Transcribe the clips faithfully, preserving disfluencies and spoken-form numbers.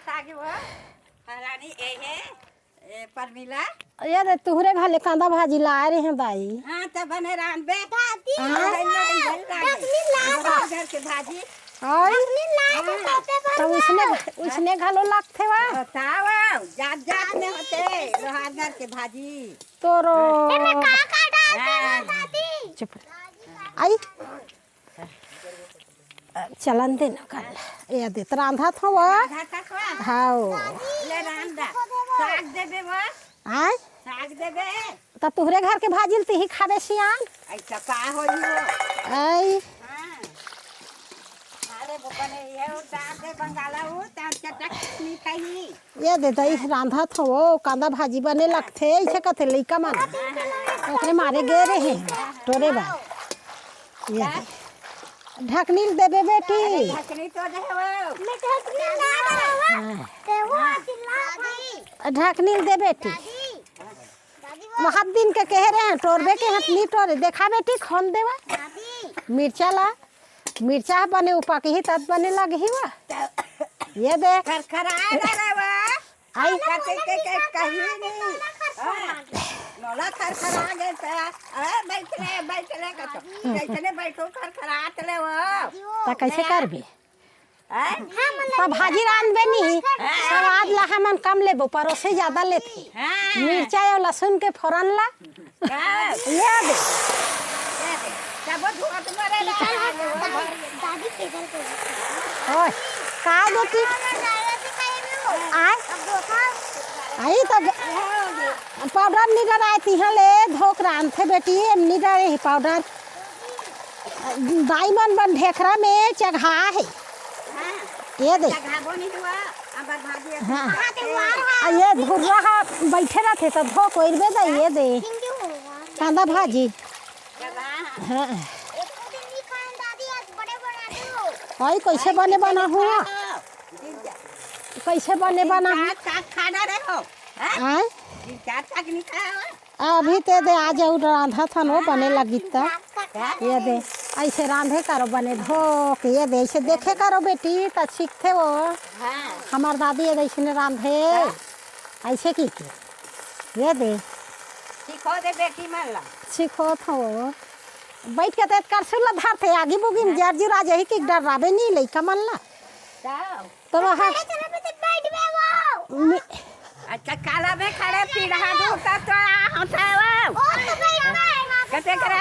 आगे वो, रानी, ए हे, ए, परमिला। ये दे, तुहरे घर ले कांदा भाजी लाए रहे हैं दाई। हाँ, त बने रांधबे। दादी, हाँ? डसनी लाए। लोहार घर के भाजी। और? डसनी लाए के हाँ। तोते पर तो उसने, ना। उसने घलो लगथे वा। बताओ, जात जात में होथे, लोहार घर के भाजी। तोरो। एमे का का डालथे हाँ। दादी? चुप। आई। चलन दे ना कर। ये दे, त रांधत हव। रांधा तक वा। हाओ। ले रांधा। साग देबे वा। आय? साग देबे। त तुहरे घर के भाजी ल तिही खाबे सियान। ऐसा का होई वो? आय। हाँ। अरे वो बने ये वो डाल दे बंगाला वो, त चटक नहीं खाई। ये दे दई, रांधत हव, कांदा भाजी बने लगथे, ऐसे कथे लइका मन। ओकरे मारे गे रहे, टोरे बा। ये दे। ढकनी ल देबे बेटी। अरे ढकनी तो दे वो। मैं ढकनी ना देवा। हाँ। ते वो चिल्ला भाई। ढकनी ल दे बेटी। दादी। दादी वो। बहुत दिन के कहे रहे हैं, टोरबे के हाथ नहीं टोरे। देखा बेटी, खोन देवा। दादी। मिर्चा ला। मिर्चा ह बने उपकही तब बने लगही वा। ये दे। खरखरा ना रे वा। आई। कते के, के कहीं नहीं। हाँ। मोला खरखरा गे त, अरे बैठ ले, बैठ ले कतो। कैसने बैठो खरखरात ले वो। त कैसे करबे? हैं? त भाजी रांधबे नहीं। हाँ। स्वाद ला हमन कम लेबो, परोसे ज्यादा लेथे। हाँ। मिर्चा अउ लहसुन के फोरन ला हाँ। ये दे। ये दे। तब वो धुआं तुम्हारे लगा दे, वो भर। दादी केकर को। ओए, का बेटी? आय? आई त पाउडर नहीं डराए तिहाँ ले धोक रांधथे बेटी, एम नहीं डरे हे पाउडर। दाई मन बन ढेखरा में चघा हे। हाँ। ये दे। चघाबो नहीं हुआ, अब भाजी हाँ। आ, ये धुर्रा हा बैठे रथे त धो कोइरबे दा, ये दे। कांदा भाजी। हाँ। भाई, कैसे बने बना हुआ? कैसे बने बना हुआ? चार साग खाना रहे हो, हैं? आय? तीन चार साग नहीं खाया हो? अभी ते दे आ जाऊ, रांधा थन वो बने लगी त। ये दे, ऐसे रांधे करो बने धोक, ये दे, ऐसे देखे करो बेटी, त सीखथे वो। हाँ। हमार दादी ये दे, ऐसे ने रांधे। हाँ। ऐसे की के। ये दे। सीखो दे बेटी मन ला। सीखो थो। बैठ के ते करसुल ला धरथे, आगी बुगी में जर जुरा जाही कि डर राबे नहीं लइका मन ला। जाओ। तो वहाँ खड़े चलो, मैं तो बैठ में वो। मी- अच्छा, काला में खड़े पीढ़ा ढूंढता तो आ होता है वो। ओ, तो बैठ में। कैसे करे?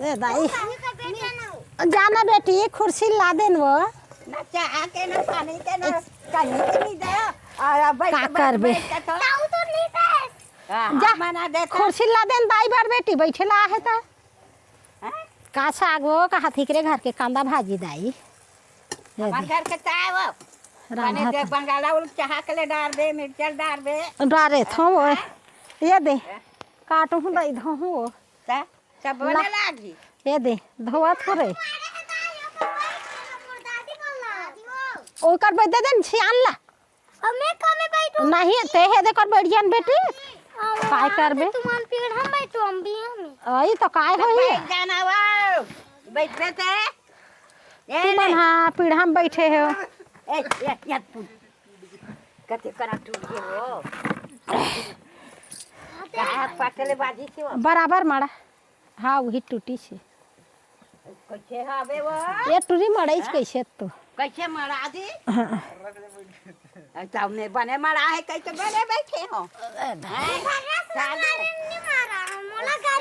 ए दाई। कहीं पे बैठ जाना हो। जाना बेटी, कुर्सी ला देन वो। ना चाह के, ना पानी के, ना कहीं के नहीं दे। और अब बैठ, का बैठ, करबे? बैठ के तो ताऊ तो नहीं दे। हाँ, जा, मना देता। कुर्सी ला देन दाई बर बेटी, बैठे ला है तो। हैं? का साग वो, का हथिकरे घर के कांदा भाजी दाई। ये हमार दे। घर के चाय वो। राम माने हाथ दे में। बंगाला उल चाह के ले डार दे, मिर्चल डार दे। डारे थो वो। हैं? ये दे। हैं? काटू हूँ, दई धो हूँ वो। ता, सब बोले ला। लागी। ये दे, धोवा थो रे। ओकर बदे दे, सियान ला। अब मैं कमे बैठू? नहीं, ते हे दे कर बैठ जान बेटी। अब काय हम करबे? तुमन पीढ़ा में बैठो, हम भी हमें। आई तो काय तो होई? बैठ जाना वो। बैठबे ते। ए तुमन ले। हाँ, पीढ़ा में बैठे हो। ए, ए, ए, तू। कते करा टूट गए हो। कहाँ पटले बाजी के हो? बराबर माड़ा। हाँ, वही टूटी से। कैसे हवे वो? ये टूरी मड़ाई हाँ? कैसे तो? कैसे मड़ा दी? हाँ। तब में बने मड़ा है, कैसे बने बैठे हो? हैं?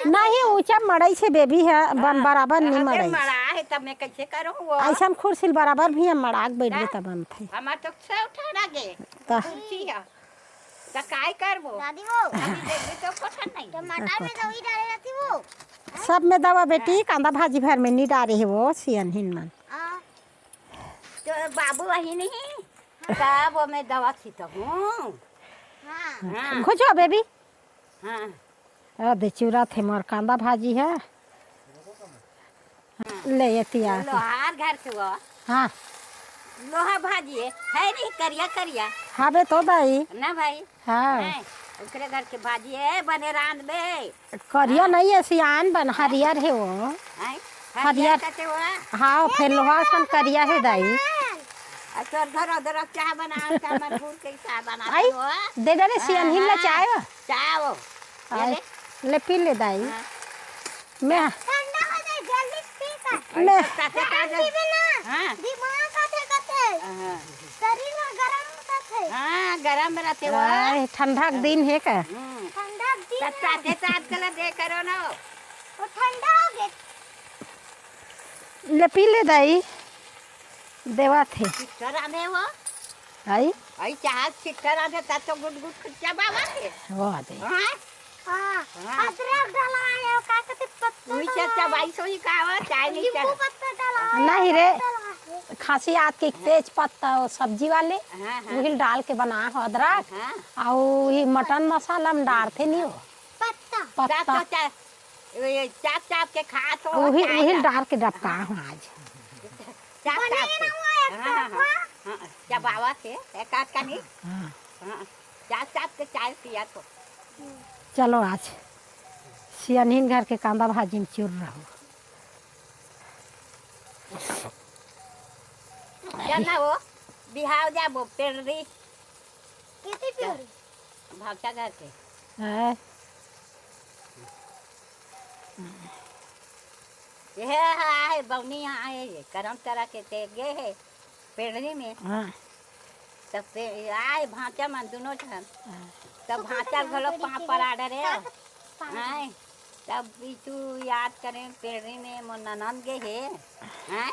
नहीं, ऊंचा मड़ाई से बेबी है, बन हाँ। बराबर नहीं अबे मड़ाई। मड़ा है, तब मैं कैसे करूँ वो? ऐसा हम खुरसिल बराबर भी हम मड़ाक बैठ गए हाँ? तब बनते। हमार तो छह उठा ना गए। तो कुर्सी है। त काय करबो? दादी वो। अभी देखबे तो पसंद नहीं। टमाटर में दवाई डाले रहती वो। सब में दवा बेटी, कांदा भाजी भर में नहीं डारे है वो, सियन हिन मन। आ, तो बाबू वही नहीं, तब वो में दवा छिट हूँ। हाँ। हाँ। घुचो बेबी। हाँ। आ दे चूरा थे मोर कांदा भाजी है। ले ये तिया। लोहार घर के वो। हाँ। लोहा भाजी है, है नहीं करिया करिया। हाँ बे तो दाई। ना भाई। हाँ। हैं, ओकरे घर के भाजी है, बने रांधबे। करिया हाँ। नहीं है सियान बन, हरियर है वो। हैं, हरियर। हरियर कते वो। हाँ, फिर लोहा सन करिया है दाई। अच्छा, धरो, धरो, चाय बनाओ, चाय मन गुड़ के चाय बनाओ। आई, दे दे रे, हाँ, सियनहिन ला हाँ। चाय। चाय वो। ये आई, ले। ले पी ले दाई। हाँ। मैं ठंडा हो जाए, जल्दी पी कर। मैं ताते, ताते। पीबे ना, हाँ। दिमाग आथे कथे। हाँ। शरीर में गरम रथे। हाँ, गरम रथे वो। आय, ठंडा के दिन हे का? हम्म। ठंडा के दिन तब हे। ताते, ताते कला दे करो ना। वो ठंडा हो गए। ले पी ले दाई, देवत हे। छिट्टा रांधे वो। आई? आई चाह छिट्टा रांधे, ता तो गुट गुट चबावत हे। वो दे। हाँ? हाँ, हाँ। अदरक डलाए हो, का कहते पत्ता उही से डलाए। चबाई सोई का हो, चाय नहीं नींबू चढ़। पत्ता डलाए, नहीं रे। डलाए। खासी आत के तेज पत्ता, वो सब्जी वाले, हाँ, हाँ। उही डाल के बना हो अदरक, हाँ। अउ उही मटन मसाला में डालथे नहीं हो। पत्ता। पत्ता। चाप, चाप, चाप। ये चाप, चाप के खा तो उही, चाय उही ला। डाल के डबका हूँ आज। चाप, चाप के। हाँ, हाँ, हाँ। हाँ, चबावा के, एक आध का नहीं। हाँ। हाँ, चाप, चाप के चाय पिया तो। चलो आज सियनहिन घर के कांदा भाजी में चूर रहो। चल ना वो, बिहाव जाबो, पेड़री। कितनी प्यारी। भागता घर के। हाँ। ये है, बौनी यहाँ है, ये करम करा के ते गे है पेड़री में। हाँ। तब पे आए भांचा मन दुनों ठन। हाँ। तब भांचा घलो पाँव परा डरे। हाँ। तब बिचू याद करें पेड़री में मोर ननद गे है। हाँ।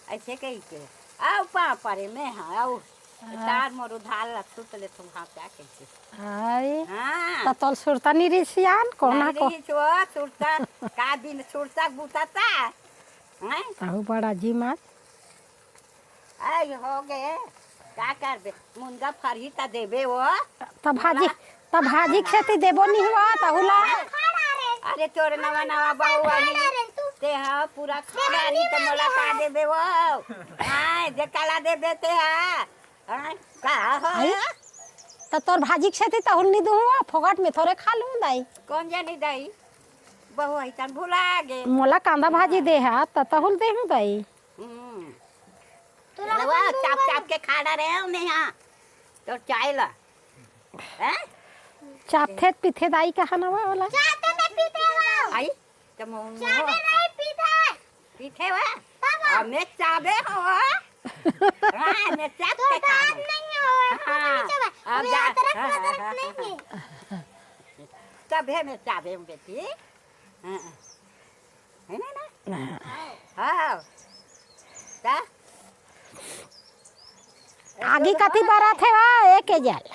ऐसे कही के, "आओ पाँव परे में, हाँ, आओ।" हाँ। तार मोर उधार ला सुत ले तुम, हाँ, क्या कहते? हाय। हाँ। त तोल सुरता नहीं रही सियान, कोना नहीं को? रही छो, सुरता, का दिन सुरता बुताता? हैं? तहु बड़ा जी मार। आई हो गे, का करबे? मुनगा फरही त देबे वो। त भाजी, त भाजी खेती देबो नहीं हुआ, तहु ला। अरे तोर नवा नवा बहू आई, ते हा पूरा खाना नहीं त मोला का देबे वो? हाँ, जे काला देबे ते हा। हाँ, का हो? आई? त तोर भाजी के सेती तहुल नहीं दूँ हुआ, फोकट में थोरे खा लूँ दाई। कौन जानी दाई? बहू आई तन भुला गे। मोला कांदा भाजी दे हा, त तहुल दे हूँ दाई। हम्म। तोला रवा, अपन चाप, चाप के खा डारे हो मैं यहाँ। तो चाय ला। हैं? चापथे पीथे दाई कहा नवा वाला। चापथे पीथे हो। आई? त मोहन चाय हो। नहीं पीथे। पीथे वा? बाबा। आ, मैं चाबे हो। हाँ, मैं चाप तो के खा दांत हूँ। नहीं हो, हाँ। पूरी चाबा। अब अभी जा। अदरक, हाँ, हाँ, अदरक हाँ, नहीं हाँ। है। तबे मैं चाबे हूँ बेटी। हाँ। है ना, ना? हाँ। हाँ। का? आगी कति बरत हे वा, एक जल।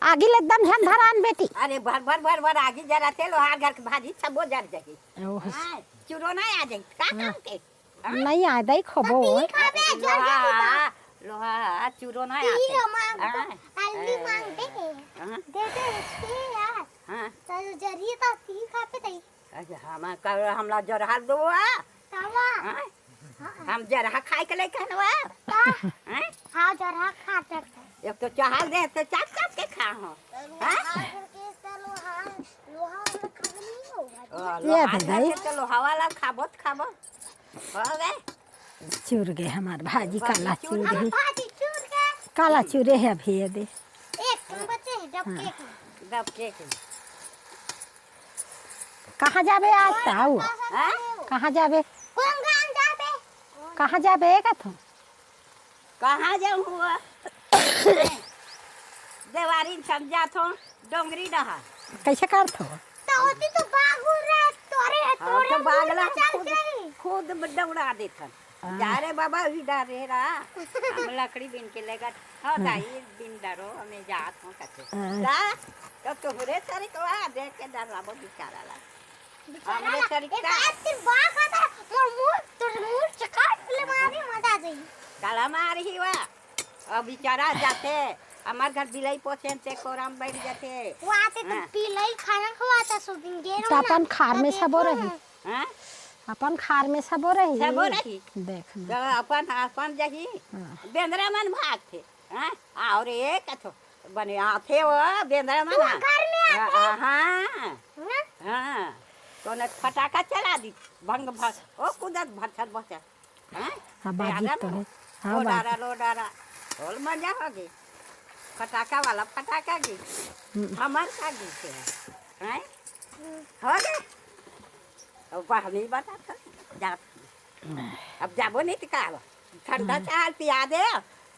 आगी ले एकदम झन धरान बेटी। अरे भर, भर, भर, भर आगी जराथे, लोहार घर के भाजी सबो जर जाही। ओह। हाँ, चूरो ना आ जाही, का हाँ। काम के? हाँ? नहीं आ दाई खबो। तो पी खाबे, जल जाही लोहा, तो। लोहा, चूरो ना पी आथे। लो मांग तो, हाँ। अल्ली मांग दे। हाँ। दे दे, पी यार। हाँ। तो जरिए तो पी खाबे दाई। अच्छा, हम, हमला जरहा दो, आ? तावा। हाँ? हाँ। हम जरहा खाए के लइका हन, वा? ता। हाँ? हाँ, जरहा खा सकते। एक तो चहल दे, तो चाप चाप के खा हो। हाँ? लोहा के तो लोहा, लोहा वाला खाना नहीं होगा। ओ, ये लोहा दे दे। दे तो लोहा वाला खाबो त खाबो। हो गए? चूर गए हमार भाजी, भाजी काला चूर चूर गए। गए। भाजी चूर गए। काला चूरे है अभी ये दे। एक कम बचे हैं, डबके हाँ। के। डबके के। कहाँ जाबे आज ताऊ? हाँ? कहाँ जाबे? कोंगान जाबे। कहाँ जाबे का तू? कहाँ जाऊँ हुआ? देवारी छन जात हो, डोंगरी डहा। कैसे करत हो? तो होती तो बागुर रे, तोरे, हाँ, तोरे तो बागला मुंह में चल खुद, जाई। खुद दौड़ा देथन। हाँ। जा रे बाबा, उही डहर रे रा। हम लकड़ी बीन के लेगत। हाँ, हाँ। दाई, बीन डरो, हमें जात हो कथे। हाँ। जा, तो तोहरे सरी को आ, देख के डर लाबो बेचारा ला। बेचारा हमरे ला, सरी एक का। आज सिर्फ बात आता, मोर मुंह, तोर मुंह चकाट ले मारी, मजा आ जाई। काला मार ही वा। अब बेचारा जाथे, हमार घर बिलाई पोसे ते कोरा म बैठ जाथे। वो आते तो हाँ। बिलाई खाना खवाता सो दिन गेरो तो ना। अपन खार में सबो रही। हाँ? अपन खार में सबो रही। सबो रही। देख ना। तो अपन, अपन जही हाँ। बेंदरा मन भागथे। हाँ? और एक अथो बने आथे वो बेंदरा मन। वो घर में आथे। हाँ, हाँ। हाँ? हाँ। तो ने फटाका चला दी, भंग भंग। ओ कूदत भरछर भरछर। हाँ? हाँ, बाजी तो है। हाँ, ओ बात। डारा, लो डारा, ढोल मजा हो गई, फटाका वाला फटाका गई, हम्म। हमर का गई से, हैं? हो गए। अब बा, हम ही बता था, जा। अब जाबो नहीं तो का हो? ठंडा चाय पिया दे।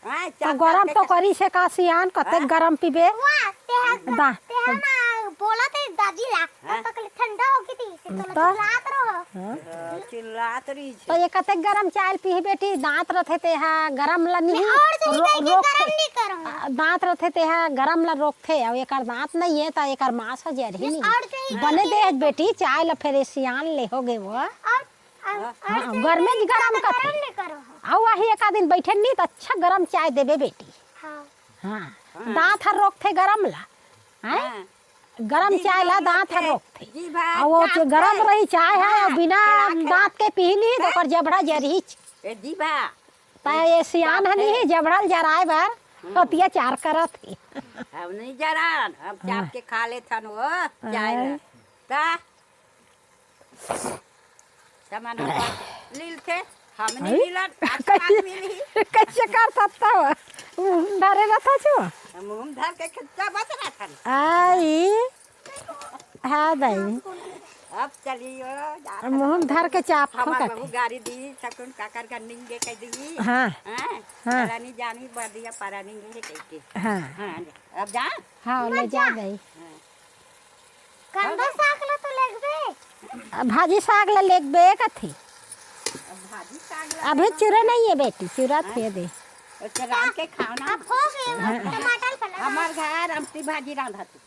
हाँ, तो चल, गरम चल के तो करी से का सियान, कतेक हाँ? गरम पीबे? वाह, तेहा, दा- तेहा ना बोला थे दादी ला, हाँ? तो कहले ठंडा हो गई थी, से तो तो? चिल्लात रहो। हाँ? हाँ, चिल्लात रही तो छे। ये कतेक गरम चाय पीही बेटी, दांत रथे तेहा, गरम ला नहीं, और चाहिए रो-, कि रोकथे। गरम नहीं करूँगा। आ, दांत रथे तेहा, गरम ला रोकथे, अउ एकर दांत नहीं है, तो एकर मांस ह जरही नहीं, नहीं। और चाहिए बने कि दे बेटी, चाय ला फेर सियान ले हो गए वो। और हाँ, हाँ, गर्मी में गरम करथे। गरम नहीं करो हो। अउ वही एक आध दिन बैठे नहीं तो अच्छा गरम चाय देबे बेटी। हाँ। हाँ, हाँ। दांत हर रोकथे गरम ला। हैं? हाँ। गरम जी चाय ला हाँ, दांत हर रोकथे। रोकथे। जी भा, अउ वो दांत जो गरम पे। रही चाय है, हाँ, अउ बिना खिला, खिला। दांत के पीही नहीं तो ओकर जबड़ा जरही। ए जी भा। ता ये सियान दांत हनी है। है, जबड़ा ल जराए बर हम्म। अत्याचार करत हे। हम नहीं जरान, हम हाँ। चाप के खा लेथन वो चाय ला। हाँ। ता सामान हम लीलथे, हम नहीं अरे? मिलन, आज कैसे, बात मिली। कैसे कर सकता हो? मुंह धरे रहता छो? मुंह धर के खिंचा बस रहता। आई, हाँ दाई। अब चलियो, जा अब मुंह धर के चाप हमार खा बहू के। गाड़ी दी, सकुन काकर का निंगे कह दी। हाँ। हाँ? हाँ। चला नहीं जानी, बढ़िया पारा निंगे कह के। हाँ। हाँ, अब जा। हाँ, ले जा दाई। हाँ। कंदा साग ला तो लेगबे। भाजी साग ला लेगबे कथी। अब भाजी साग ला अभी लेगबे। चूरा नहीं है बेटी, चूरा हाँ। थे दे। ओके रांध के खाओ ना। अब हो गए हाँ। टमाटर पला। हमार घर अमती भाजी रांधा तू।